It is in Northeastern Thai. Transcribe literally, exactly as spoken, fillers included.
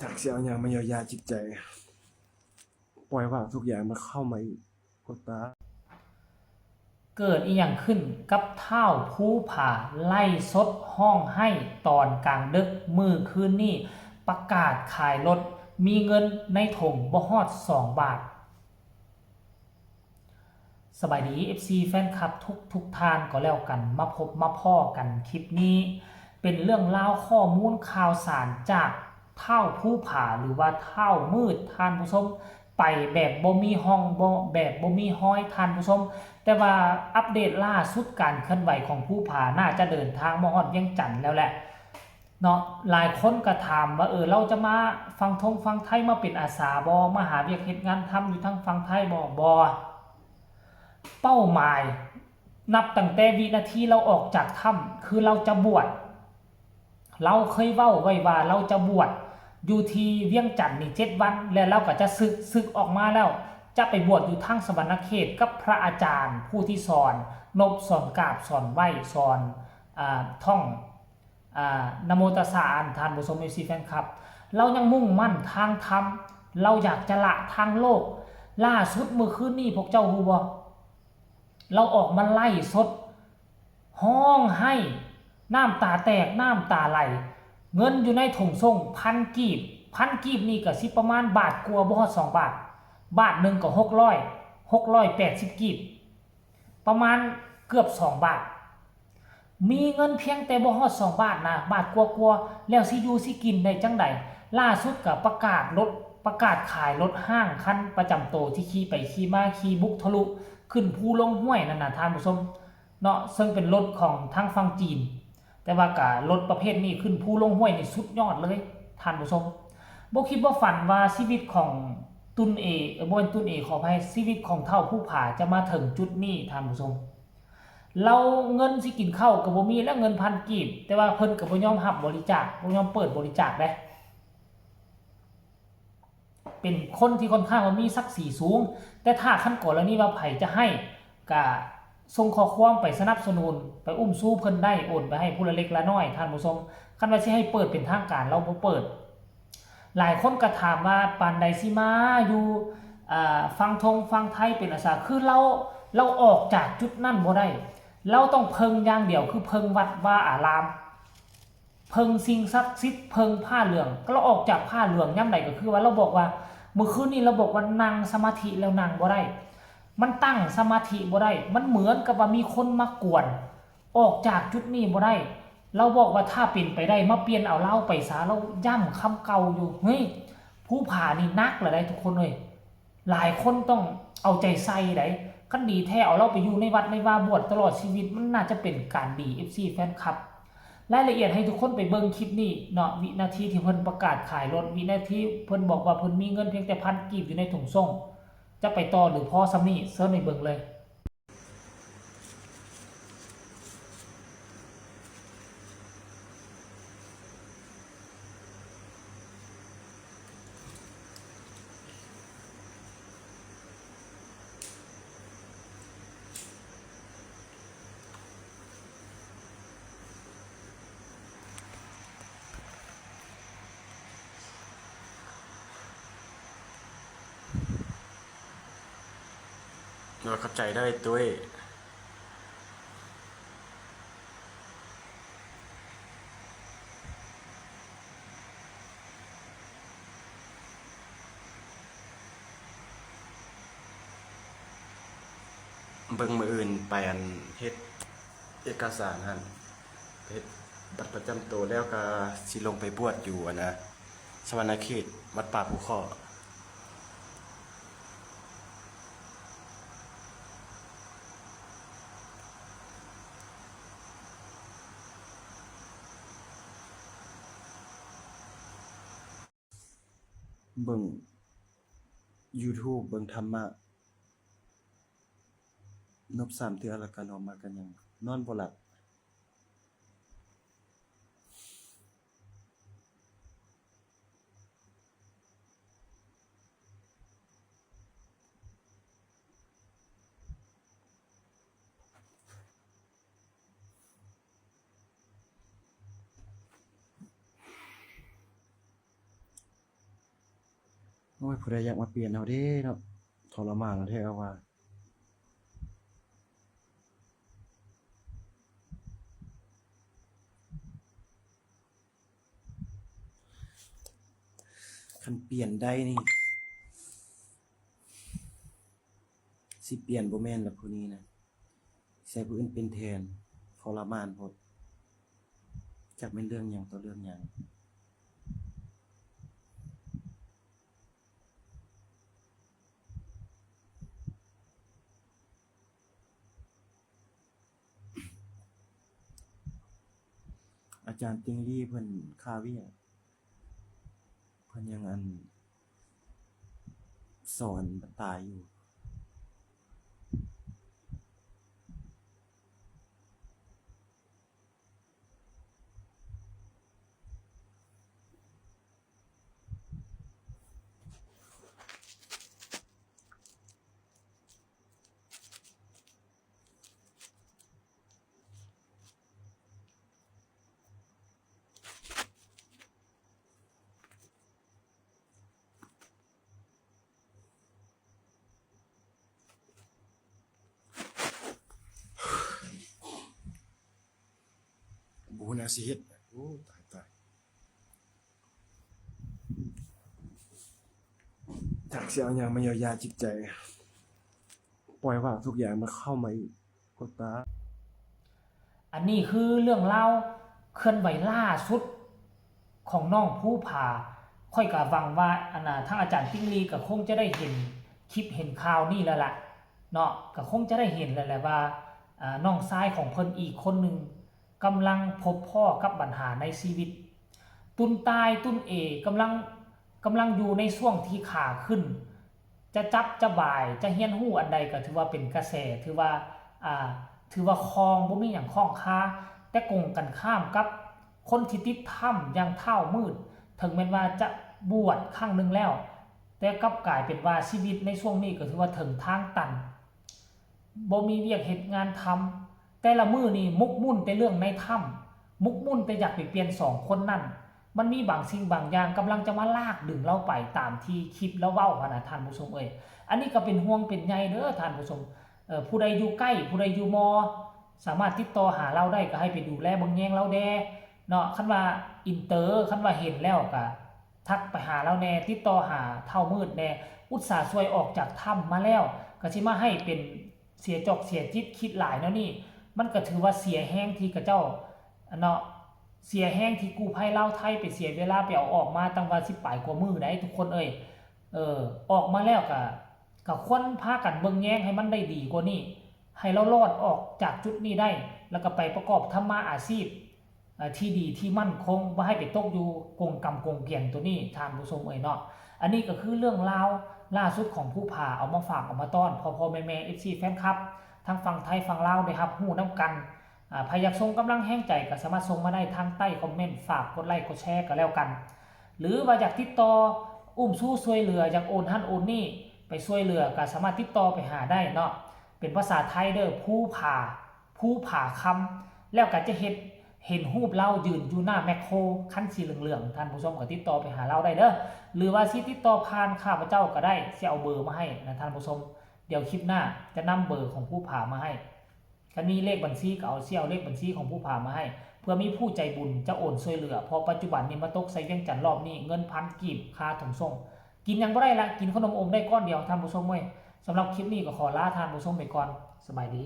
จักสิเอาหยังมาเยียวยาจิตใจ ปล่อยวางทุกอย่างมันเข้ามาอีก โอ้ตาย เกิดอีหยังขึ้นกับท้าวภูผา ไลฟ์สดฮ้องไห้ตอนกลางดึกมื้อคืนนี้ ประกาศขายรถ มีเงินในถุงบ่ฮอดสองบาท สบายดี เอฟซี แฟนคลับทุกทุกท่านก็แล้วกัน มาพบมาพ้อกันคลิปนี้ เป็นเรื่องราวข้อมูลข่าวสารจากท้าวภูผา หรือว่าท้าวมืด ท่านผู้ชม ไปแบบบ่มีร่องบ่ แบบบ่มีรอย ท่านผู้ชม แต่ว่าอัปเดตล่าสุดการเคลื่อนไหวของภูผา น่าจะเดินทางมาฮอดเวียงจันทน์แล้วแหละเนาะ หลายคนก็ถามว่า เออ ลาวจะมาฝั่งทงฝั่งไทย มาเป็นอาสาบ่ มาหาเวียกเฮ็ดงานทำอยู่ทางฝั่งไทยบ่ บ่ เป้าหมาย นับตั้งแต่วินาทีลาวออกจากถ้ำ คือลาวจะบวช ลาวเคยเว้าไว้ว่าลาวจะบวชอยู่ที่เวียงจันทน์นี่เจ็ดวัน และลาวก็จะสึก สึกออกมาแล้ว จะไปบวชอยู่ทางสะหวันนะเขตกับพระอาจารย์ผู้ที่สอนนบ สอนกราบ สอนไหว้ สอน อ่า ท่อง อ่า นะโมตัสสะ อัน ท่านผู้ชม เอฟซี แฟนคลับ ลาวยังมุ่งมั่นทางธรรม ลาวอยากจะละทางโลก ล่าสุดมื้อคืนนี้พวกเจ้าฮู้บ่ ลาวออกมาไลฟ์สด ฮ้องไห้ น้ำตาแตก น้ำตาไหล เงินอยู่ในถุงส่ง พันกีบ พันกีบนี่ก็สิประมาณบาทกว่า บ่ฮอดสองบาท บาทหนึ่งก็หกร้อย หกร้อยแปดสิบกีบ ประมาณเกือบสองบาท มีเงินเพียงแต่บ่ฮอดสองบาทนะ บาทกว่าๆ แล้วสิอยู่สิกินได้จั่งใด ล่าสุดก็ประกาศรถ ประกาศขายรถห้างคันประจำโตที่ขี่ไปขี่มา ขี่บุกทะลุขึ้นภูลงห้วยนั่นน่ะ ท่านผู้ชม เนาะ ซึ่งเป็นรถของทางฝั่งจีน แต่ว่าก็รถประเภทนี้ขึ้นภูลงห้วยนี่สุดยอดเลย ท่านผู้ชม บ่คิดบ่ฝันว่าชีวิตของตุนเอ เอ่อ บ่แม่นตุนเอ ขออภัย ชีวิตของท้าวภูผาจะมาถึงจุดนี้ ท่านผู้ชม ลาวเงินสิกินข้าวก็บ่มี และเงินพันกีบ แต่ว่าเพิ่นก็บ่ยอมรับบริจาค บ่ยอมเปิดบริจาคเด้ เป็นคนที่ค่อนข้างว่ามีศักดิ์ศรีสูง แต่ถ้าคันกรณีว่าไผจะให้ ก็ส่งข้อความไปสนับสนุน ไปอุ้มชูเพิ่นได้ โอนไปให้ผู้ละเล็กละน้อย ท่านผู้ชม คันว่าสิให้เปิดเป็นทางการ ลาวบ่เปิด หลายคนก็ถามว่าปานใดสิมาอยู่ อ่า ฝั่งทงฝั่งไทยเป็นอาสา คือลาว ลาวออกจากจุดนั้นบ่ได้ ลาวต้องเพิ่งอย่างเดียว คือเพิ่งวัดวาอาราม เพิ่งสิ่งศักดิ์สิทธิ์ เพิ่งผ้าเหลือง ลาวออกจากผ้าเหลืองยามใดก็คือว่าลาวบอกว่า มื้อคืนนี้ลาวบอกว่านั่งสมาธิแล้วนั่งบ่ได้ มันตั้งสมาธิบ่ได้ มันเหมือนกับว่ามีคนมากวน ออกจากจุดนี้บ่ได้ ลาวบอกว่าถ้าเป็นไปได้มาเปลี่ยนเอาลาวไปซะ ลาวย้ำคำเก่าอยู่ เฮ้ย ภูผานี่หนักแล้วได้ทุกคนเอ้ย หลายคนต้องเอาใจใส่ได้ คันดีแท้เอาลาวไปอยู่ในวัดในวาบวชตลอดชีวิต มันน่าจะเป็นการดี เอฟซี แฟนคลับ รายละเอียดให้ทุกคนไปเบิ่งคลิปนี้เนาะ วินาทีที่เพิ่นประกาศขายรถ วินาทีเพิ่นบอกว่าเพิ่นมีเงินเพียงแต่พันกีบอยู่ในถุงส่ง จะไปต่อหรือพอส่ำนี้ เชิญไปเบิ่งเลย โดยขอบใจเด้อไอ้ตุ้ย เบิ่งมื้ออื่นไปอันเฮ็ดเอกสารหั่น เฮ็ดบัตรประจำตัวแล้วก็สิลงไปบวชอยู่อันนะ สะหวันนะเขต วัดป่าภูค้อ เบิ่ง YouTube เบิ่งธรรมะ นบสามเทื่อแล้วก็นอนมากันหยัง นอนบ่หลับ โดยขอบใจเด้อไอ้ตุ้ย เบิ่งมื้ออื่นไปอันเฮ็ดเอกสารหั่น เฮ็ดบัตรประจำตัวแล้วก็สิลงไปบวชอยู่อันนะ สะหวันนะเขต วัดป่าภูค้อ โอ้ย ผู้ใดอยากมาเปลี่ยนเอาเด้เนาะ ทรมานแท้ว่า คันเปลี่ยนได้นี่ สิเปลี่ยนบ่แม่นละผู้นี้นะ ใช้ผู้อื่นเป็นแทน ทรมานโพด จักแม่นเรื่องหยังต่อเรื่องหยัง อาจารย์ติงลี่เพิ่นคาเวียก เพิ่นยังอัน สอนตายอยู่ บ่ฮู้แนวสิเฮ็ด โอ้ ตาย ตาย จักสิเอาหยังมาเยียวยาจิตใจ ปล่อยว่างทุกอย่างมันเข้ามาอีก โอ้ตาย อันนี้คือเรื่องราวเคลื่อนไหวล่าสุดของน้องภูผา ข้อยก็หวังว่า อันน่ะ ทางอาจารย์ติงลี่ก็คงจะได้เห็นคลิปเห็นข่าวนี่แล้วล่ะ เนาะ ก็คงจะได้เห็นแล้วแหละว่า อ่า น้องชายของเพิ่นอีกคนหนึ่งกำลังพบพ้อกับปัญหาในชีวิต ตุนตาย ตุนเอ กำลัง กำลังอยู่ในช่วงที่ขาขึ้น จะจับจะบ่าย จะเฮียนฮู้อันใดก็ถือว่าเป็นกระแส ถือว่า อ่า ถือว่าคล่อง บ่มีหยังค้างคา แต่กงกันข้ามกับคนที่ติดธรรมอย่างท้าวมืด ถึงแม้นว่าจะบวชครั้งหนึ่งแล้ว แต่กลับกลายเป็นว่าชีวิตในช่วงนี้ก็ถือว่าถึงทางตัน บ่มีเวียกเฮ็ดงานทำ แต่ละมื้อนี่หมกมุ่นแต่เรื่องในถ้ำ หมกมุ่นแต่อยากไปเปลี่ยนสองคนนั่น มันมีบางสิ่งบางอย่างกำลังจะมาลากดึงลาวไปตามที่คลิปลาวเว้าหั้นน่ะท่านผู้ชมเอ้ย อันนี้ก็เป็นห่วงเป็นใยเด้อท่านผู้ชม เอ่อ ผู้ใดอยู่ใกล้ ผู้ใดอยู่มอ สามารถติดต่อหาลาวได้ก็ให้ไปดูแลเบิ่งแยงลาวแด่เนาะ คันว่าอินเตอร์ คันว่าเห็นแล้วก็ทักไปหาลาวแน่ ติดต่อหาท้าวมืดแน่ อุตส่าห์ช่วยออกจากถ้ำมาแล้ว ก็สิมาให้เป็นเสียจอกเสียจิตคิดหลายแนวนี้ มันก็ถือว่าเสียแฮงที่เขาเจ้า เนาะ เสียแฮงที่กู้ภัยลาวไทยไปเสียเวลาไปเอาออกมาตั้งว่าสิบปลายกว่ามื้อได๋ทุกคนเอ้ย เออ ออกมาแล้วก็ ก็ควรพากันเบิ่งแยงให้มันได้ดีกว่านี้ ให้ลาวรอดออกจากจุดนี้ได้ แล้วก็ไปประกอบทำมาอาชีพ เอ่อ ที่ดีที่มั่นคง บ่ให้ไปตกอยู่กงกำกงเกวียนตัวนี้ ท่านผู้ชมเอ้ยเนาะ อันนี้ก็คือเรื่องราวล่าสุดของภูผา เอามาฝากเอามาต้อนพ่อๆแม่ๆ เอฟซี แฟนคลับ ทั้งฝั่งไทยฝั่งลาวได้รับรู้นำกัน อ่า ไผอยากส่งกำลังแฮงใจก็สามารถส่งมาได้ทางใต้คอมเมนต์ ฝากกดไลค์กดแชร์ก็แล้วกัน หรือว่าอยากติดต่ออุ้มชูช่วยเหลือ อยากโอนหั้นโอนนี่ไปช่วยเหลือก็สามารถติดต่อไปหาได้เนาะ เป็นภาษาไทยเด้อ ภูผา ภูผาคำ แล้วก็จะเฮ็ด เห็นรูปลาวยืนอยู่หน้าแมคโครคันสีเหลืองๆ ท่านผู้ชมก็ติดต่อไปหาลาวได้เด้อ หรือว่าสิติดต่อผ่านข้าพเจ้าก็ได้ สิเอาเบอร์มาให้นะท่านผู้ชม เดี๋ยวคลิปหน้าจะนำเบอร์ของภูผามาให้ คันมีเลขบัญชีก็เอา สิเอาเลขบัญชีของภูผามาให้ เผื่อมีผู้ใจบุญจะโอนช่วยเหลือ เพราะปัจจุบันนี้มาตกใส่เวียงจันทน์รอบนี้ เงินพันกีบค่าขนส่ง กินหยังบ่ได้ละ กินขนมอมได้ก้อนเดียวท่านผู้ชมเอ้ย สำหรับคลิปนี้ก็ขอลาท่านผู้ชมไปก่อน สบายดี